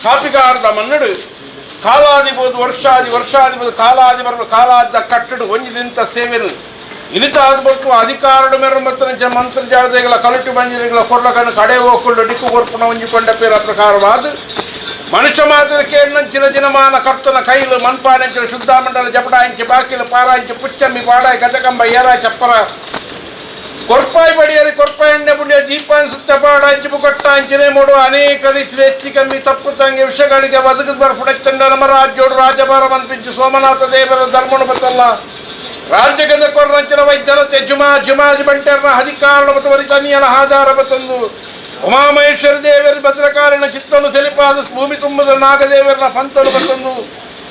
ಕಾಪಿಗಾರದ ಮನ್ನಡು ಕಾಲಾದಿಬೋದು ವರ್ಷಾದಿ ವರ್ಷಾದಿಬೋದು ಕಾಲಾದಿ ಬರಲು ಕಾಲಾದ ಕಟ್ಟಡು ಒಂಜಿದಿಂತ ಸೇವೆನು ಇನಿತ ಆದ್ಬರ್ಕು ಅಧಿಕಾರಡು ಮೆರ ಮತ್ತು ಮಂತ್ರ ಜಾಗದೆಗಳ ಕಲಟು ಮಂಜರಿಗಳ ಕೊರ್ಲಕನ್ನು ಕಡೆ ಹೋಗ್ಕೊಂಡು ಡಿಕ್ಕು ಕೊರ್ಪುಣ ಒಂಜಿಕೊಂಡ ಪೇರ ಪ್ರಕಾರವಾದ ಮನುಷ್ಯ ಮಾತ್ರ ಕೇಳಿನಂಚಿನ ದಿನಮಾನ ಕರ್ತನ ಕೈಲು ಮನ್ಪಾನೆಂಚಿನ ಶುದ್ಧ ಮಂಡಲ ಜಪಡಾಯಿಂಚಿ ಬಾಕಿಲು ಪಾರಾಯಿಂಚಿ ಪುಚ್ಚಮ್ಮಿ ಪಾಡಾಯಿ ಗಜಕಂಬ ಏರಾಯ್ ಚಪ್ಪರ ಕೊರ್ಪಾಯಿ ಬಡಿಯರಿ ಕೊರ್ಪಾಯಿ ಎಣ್ಣೆ ಪುಣ್ಯ ದೀಪಾನ್ ಸುತ್ತ ಪಾಡಾಂಚಿ ಬುಕೊಟ್ಟಾಂಚಿನೇ ಮೂಡುವ ಅನೇಕ ರೀತಿಯ ಹೆಚ್ಚಿ ಕಮ್ಮಿ ತಪ್ಪು ತಂಗಿ ವಿಷಯಗಳಿಗೆ ಬದುಕದ ಬರ್ಫುಡಚ್ಚಂಡ ನಮ್ಮ ರಾಜ್ಯೋಡು ರಾಜಭಾರ ಮನ್ಪಿಂಚಿ ಸೋಮನಾಥ ದೇವರ ಧರ್ಮನು ಬತ್ತಲ್ಲ ರಾಜ್ಯಗದ ಕೊರ್ರಂಚಿನ ವೈದ್ಯನತೆ ಜುಮಾ ಜುಮಾಜಿ ಬಂಟೆರ್ನ ಅಧಿಕಾರ ಮತ್ತು ವರಿತನಿಯನ ಹಾಜಾರ ಬತ್ತಂದು ಉಮಾಮಹೇಶ್ವರ ದೇವರ ಭದ್ರಕಾರಿನ ಚಿತ್ತನು ಸೆಲಿಪಾದ ಭೂಮಿ ತುಂಬದ ನಾಗದೇವರನ ಪಂತನು ಬತ್ತಂದು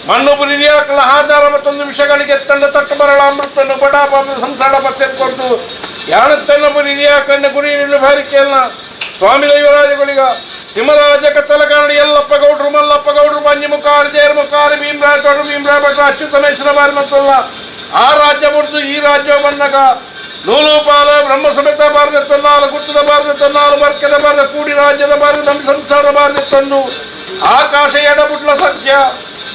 ಮಣ್ಣು ಬುರಿಯಾಕಲ ಹಾಜಾರ ಮತ್ತೊಂದು ವಿಷಗಳಿಗೆ ತಂಡ ತಟ್ಟು ಬರಳ ಅಮೃತನ್ನು ಬಡ ಪಾಪದ ಸಂಸಾರ ಬಸ್ಸೆತ್ಕೊಡ್ತು ಯಾಣತ್ತನ್ನ ಬುರಿಯಾಕನ್ನ ಗುರಿಯನ್ನು ಬಾರಿಕೆಯಲ್ಲ ಸ್ವಾಮಿ ದೈವರಾಜಗಳಿಗ ಸಿಂಹರಾಜ ಕತ್ತಲಕಾರಣ ಯಲ್ಲಪ್ಪ ಗೌಡ್ರು ಮಲ್ಲಪ್ಪ ಗೌಡ್ರು ಪಂಜಿ ಮುಖಾರಿ ತೇರು ಮುಖಾರಿ ಭೀಮರಾಯ ತೋಟರು ಭೀಮರಾಯ ಭಟ್ರು ಅಚ್ಯುತಮೇಶ್ವರ ಬಾರಿ ಮತ್ತಲ್ಲ ಆ ರಾಜ್ಯ ಬಿಡ್ತು ಈ ರಾಜ್ಯ ಬಂದಾಗ ನೂಲುಪಾಲ ಬ್ರಹ್ಮ ಸಮೇತ ಭಾರತ ತೊನ್ನಾಲು ಗುತ್ತದ ಭಾರತ ತೊನ್ನಾಲು ಬರ್ಕೆದ ಭಾರತ ಕೂಡಿ ರಾಜ್ಯದ ಭಾರತ ನಮ್ಮ ಸಂಸಾರದ ಭಾರತ ತಂದು ಆಕಾಶ ಎಡಬುಟ್ಲ ಸತ್ಯ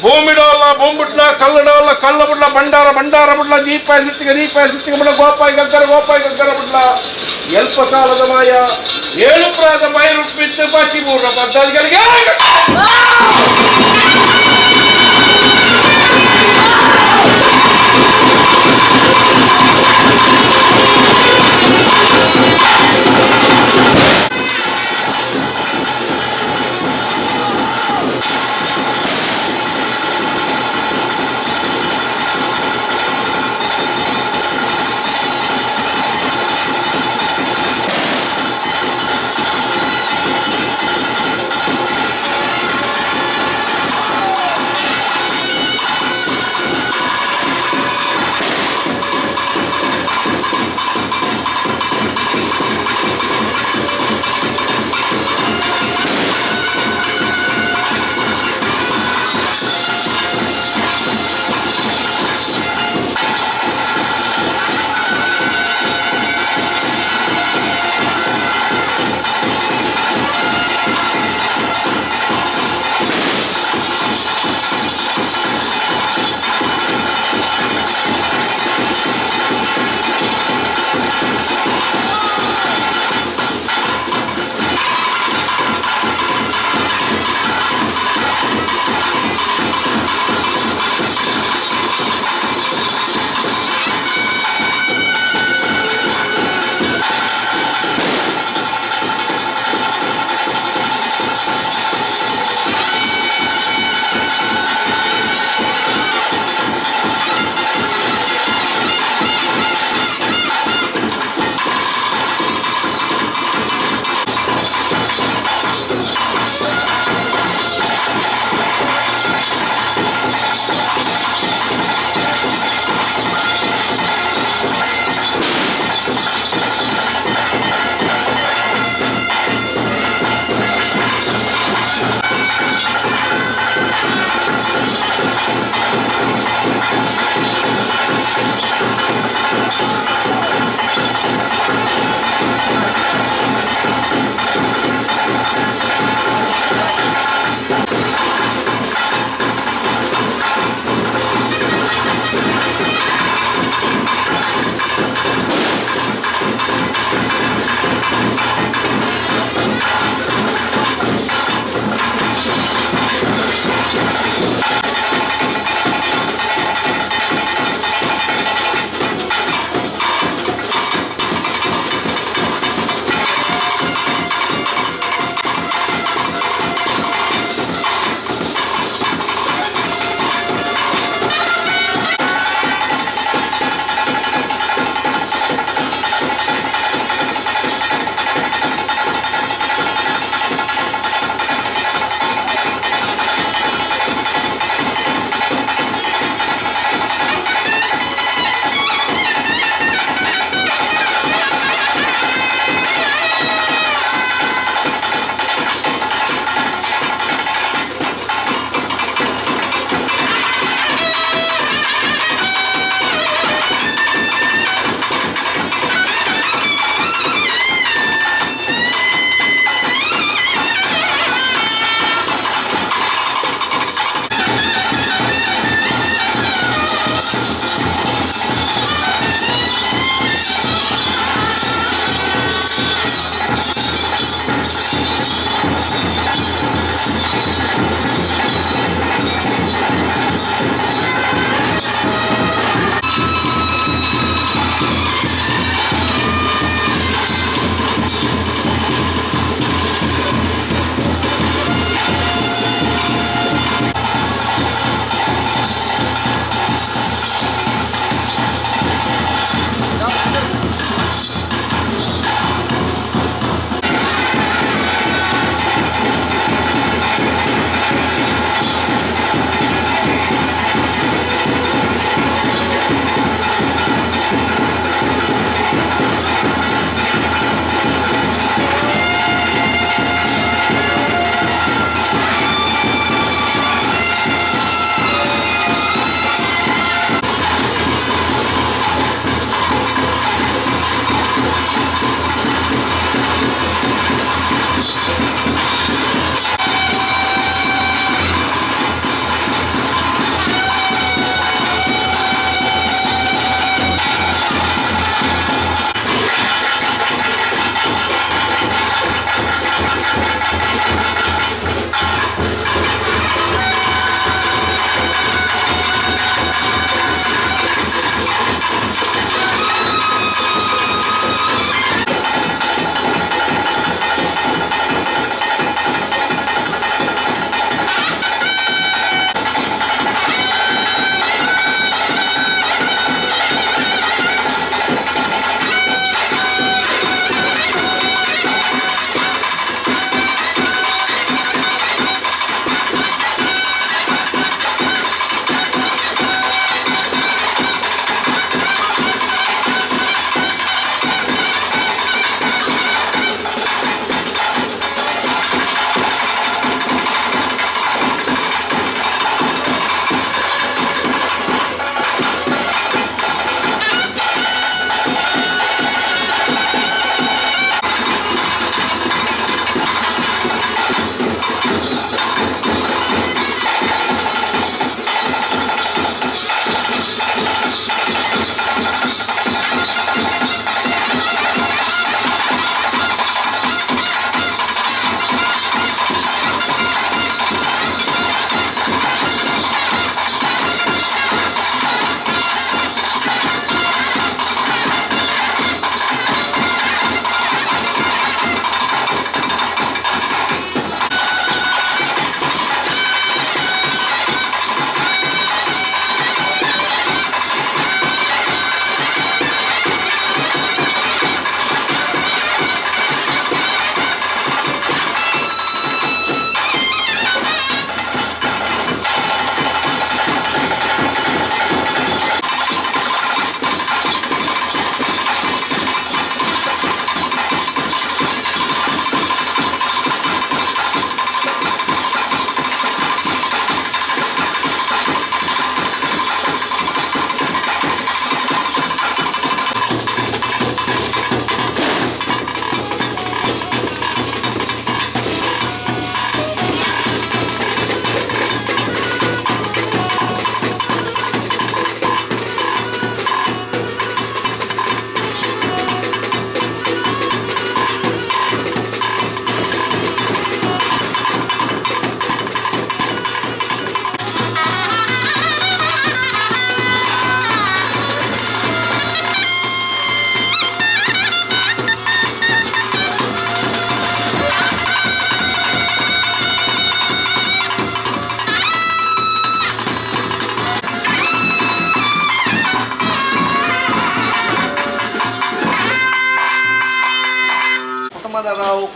ಭೂಮಿಡೋಲ್ಲ ಭೂಮಿಬಿಟ್ಲ ಕಲ್ಲಡೋಲ್ಲ ಕಲ್ಲ ಬಿಡ್ಲ ಭಂಡಾರ ಭಂಡಾರ ಬಿಡ್ಲ ದೀಪಾಯ ಸುತ್ತಿಗೆ ದೀಪಾಯ ಸುತ್ತಿಗೆ ಬಿಡ್ಲ ಗೋಪಾಯಿ ಗಗ್ಗರ ಗೋಪಾಯಿ ಗಗ್ಗರ ಬಿಡ್ಲ ಎಲ್ಪ ಕಾಲದ ಮಾಯ ಏಳು ಪ್ರಾದ ಮೈರು ಬಿಟ್ಟು ಬಾಕಿ ಮೂರ ಬದ್ದಾದಿಗಳಿಗೆ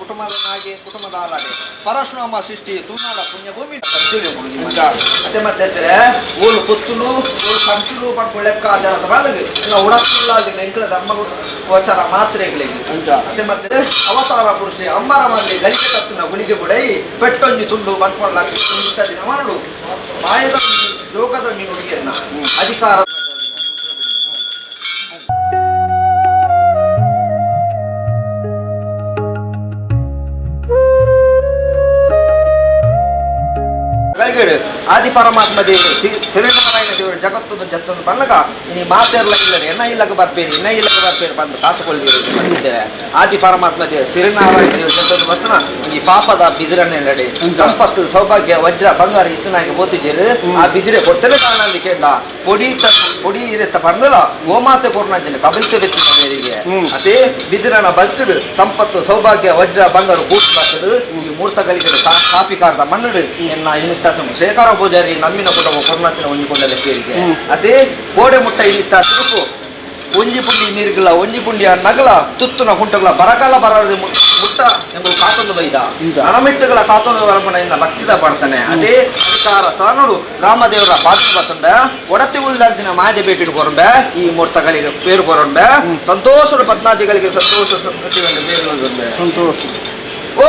ಕುಟುಂಬದ ನಾಗೆ ಕುಟುಂಬದ ಆಲಾಡೆ ಪರಶುರಾಮ ಸೃಷ್ಟಿ ತುಳುನಾಡ ಪುಣ್ಯಭೂಮಿ ಅತ್ತೆ ಮತ್ತೆ ಸರೆ ಓಲು ಪೊತ್ತುಲು ಓಲು ಕಂಚುಲು ಪಂಪು ಲೆಕ್ಕ ಜನದ ಬಾಲಗೆ ಇನ್ನ ಉಡಕ್ಕುಲ್ಲ ಎಂಕಲ ಧರ್ಮ ಗೋಚಾರ ಮಾತ್ರೆಗಳಿಗೆ ಅತ್ತೆ ಮತ್ತೆ ಅವತಾರ ಪುರುಷ ಅಮ್ಮರ ಮಂದಿ ಗಳಿಗೆ ತತ್ತಿನ ಗುಳಿಗೆ ಬುಡೈ ಪೆಟ್ಟೊಂಜಿ ತುಂಡು ಬಂದ್ಕೊಂಡ ದಿನ ಮಾಡು ಮಾಯದ ಲೋಕದ ನುಡಿಯನ್ನ ಅಧಿಕಾರ ಗಳಿಗೇಡು ಆದಿ ಪರಮಾತ್ಮ ದೇವರು ಶ್ರೀನಾರಾಯಣ ದೇವರು ಜಗತ್ತದ ಜತ್ತನ್ನು ಬನ್ನಗ ಇನಿ ಮಾತೆರ್ಲ ಇಲ್ಲ ಎನ್ನ ಇಲ್ಲಗ ಬರ್ಪೇರಿ ಎನ್ನ ಇಲ್ಲಗ ಬರ್ಪೇರಿ ಬಂದು ಕಾತುಕೊಳ್ಳಿ ಆದಿ ಪರಮಾತ್ಮ ದೇವರು ಶ್ರೀನಾರಾಯಣ ದೇವರು ಜತ್ತನ್ನು ಬರ್ತನ ಈ ಪಾಪದ ಬಿದಿರನ್ನೇ ನಡೆ ಸಂಪತ್ತು ಸೌಭಾಗ್ಯ ವಜ್ರ ಬಂಗಾರ ಇತ್ತನಾಗಿ ಬೋತಿಜೇರು ಆ ಬಿದಿರೆ ಕೊಡ್ತೇನೆ ಕಾರಣಲ್ಲಿ ಕೇಂದ್ರ ಪೊಡಿ ಪೊಡಿ ಇರತ್ತ ಪಂದಲ ಗೋಮಾತೆ ಕೊರ್ನಂಜನೆ ಕಬಿಲ್ತೆ ಬೆತ್ತಿನ ಅದೇ ಬಿದಿರನ ಬಲ್ತುಡು ಸಂಪತ್ತು ಸೌಭಾಗ್ಯ ವಜ್ರ ಬಂಗಾರ ಕೂಟು ಬರ್ತದು ಈ ಮೂರ್ತಗಳಿಗೆ ಕಾಪಿ ಕಾರದ ಮಣ್ಣುಡು ಎನ್ನ ಇನ್ನಿತ್ತ ಶೇಖರ ಪೂಜಾರಿ ನಮ್ಮಿನ ಕುಟುಂಬ ಕೊರ್ನತ್ತಿನ ಒಂಜಿಕೊಂಡ ಲೆಕ್ಕೇರಿಗೆ ಅದೇ ಗೋಡೆ ಮುಟ್ಟ ಇನ್ನಿತ್ತ ತುರುಕು ಒಂಜಿ ಪುಂಡಿ ನೀರುಗಳ ಒಂಜಿ ಪುಂಡಿ ನಗಲ ತುತ್ತುನ ಕುಂಟಗಳ ಬರಗಾಲ ಬರದು ಮುಟ್ಟ ಎಂಬುದು ಕಾತೊಂದು ಬೈದ ಅಣಮಿಟ್ಟುಗಳ ಕಾತೊಂದು ಬರಪಣ ಎನ್ನ ಭಕ್ತಿದ ಪಡ್ತಾನೆ. ಅದೇ ಅಧಿಕಾರ ತಾನೋಡು ರಾಮದೇವರ ಪಾತ್ರ ಬತ್ತಂಬೆ ಒಡತಿ ಉಳ್ದಾಲ್ದಿನ ಮಾದೆ ಭೇಟಿ ಕೊರಂಬೆ ಈ ಮೂರ್ತಗಳಿಗೆ ಪೇರು ಕೊರಂಬೆ ಸಂತೋಷದ ಪದ್ನಾದಿಗಳಿಗೆ ಸಂತೋಷ ಬೇರು ಸಂತೋಷ. ಓ.